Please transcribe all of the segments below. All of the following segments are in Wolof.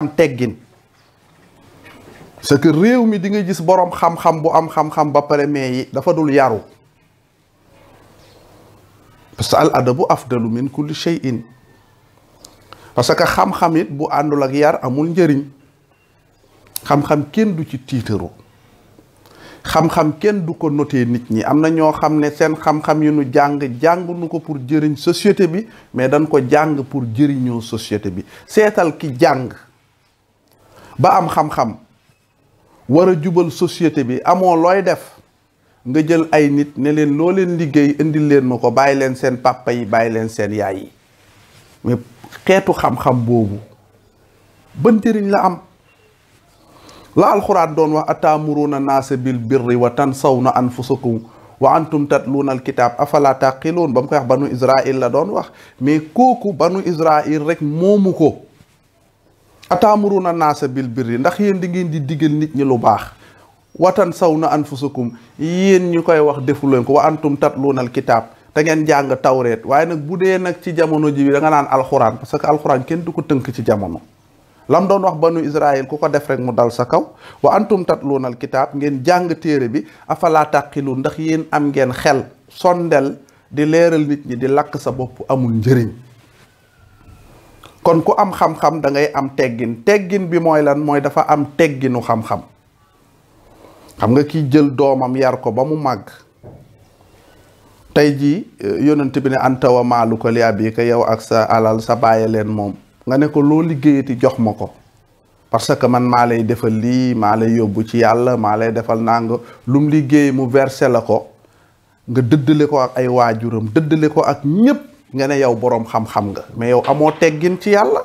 am teggin c'est que réew mi di nga gis boroom xam-xam bu am xam-xam ba pare mais yi dafa dul yaru parce que al adabu afdalu min kulli shay'in parce que xam-xam it bu àndul ak yar amul njëriñ xam-xam kenn du ci tiitaru xam-xam kenn du ko noté nit ñi am na ñoo xam ne seen xam-xam yi nu jàng nu ko pour jëriñ société bi mais dañ ko jàng pour jëriñoo société bi seetal ki jàng ba am xam-xam war a jubal société bi amoo looy def nga jël ay nit ne leen loo leen liggéey indil leen ma ko bàyyi leen seen papa yi bàyyi leen seen yaay yi mais xeetu xam-xam boobu ban njëriñ la am la alxuraan doon wax ataamuruuna naasa bil birri wa tansawna anfusakum wa antum tatluuna alkitaab afala taqiluun ba mu koy wax banu Israil la doon wax mais kooku banu Israil rek moomu ko ataamuruuna naasa bil birri ndax yéen di ngeen di digal nit ñi lu baax wa tansawna anfusakum yéen ñu koy wax defu leen ko wa antum tatluuna alkitaab te ngeen jàng tawreet waaye nag bu dee nag ci jamono ji bi da nga naan alxuraan parce que alxuraan kenn du ko tënk ci jamono lam doon wax banu Israël ku ko def rek mu dal sa kaw wa antum tatluuna alkitaab ngeen jàng téere bi afala taqiluun ndax yéen am ngeen xel sondel di leeral nit ñi di lakk sa bopp amul njëriñ kon ku am xam-xam da ngay am teggin bi mooy lan mooy dafa am tegginu xam-xam xam nga kiy jël doomam yar ko ba mu màgg tey jii yonent bi ne anta wa maaluka li abika yow ak sa alal sa bàyyi leen moom nga ne ko loo liggéeyati jox ma ko parce que man maa lay defal lii maa lay yóbbu ci yàlla maa lay defal nanga lum liggéey mu versé la ko nga dëddale ko ak ay waajuram dëddale ko ak ñépp nga ne yow boroom xam-xam nga mais yow amoo teggin ci yàlla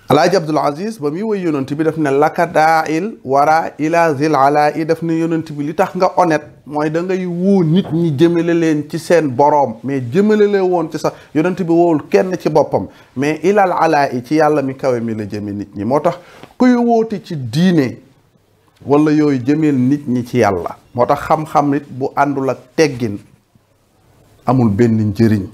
alaaji Abdul Aziz ba muy woy yonent bi daf ne laka daa'il wara ila zil ala i daf ne yonent bi li tax nga honnête mooy da ngay woo nit ñi jëmale leen ci seen boroom mais jëmale leen woon ci sax yonent bi woowul kenn ci boppam mais ilal ala i ci yàlla mi kawe mi la jëme nit ñi moo tax kuy woote ci diine wala yooyu jëmeel nit ñi ci yàlla moo tax xam-xam nit bu àndul ak teggin amul benn njëriñ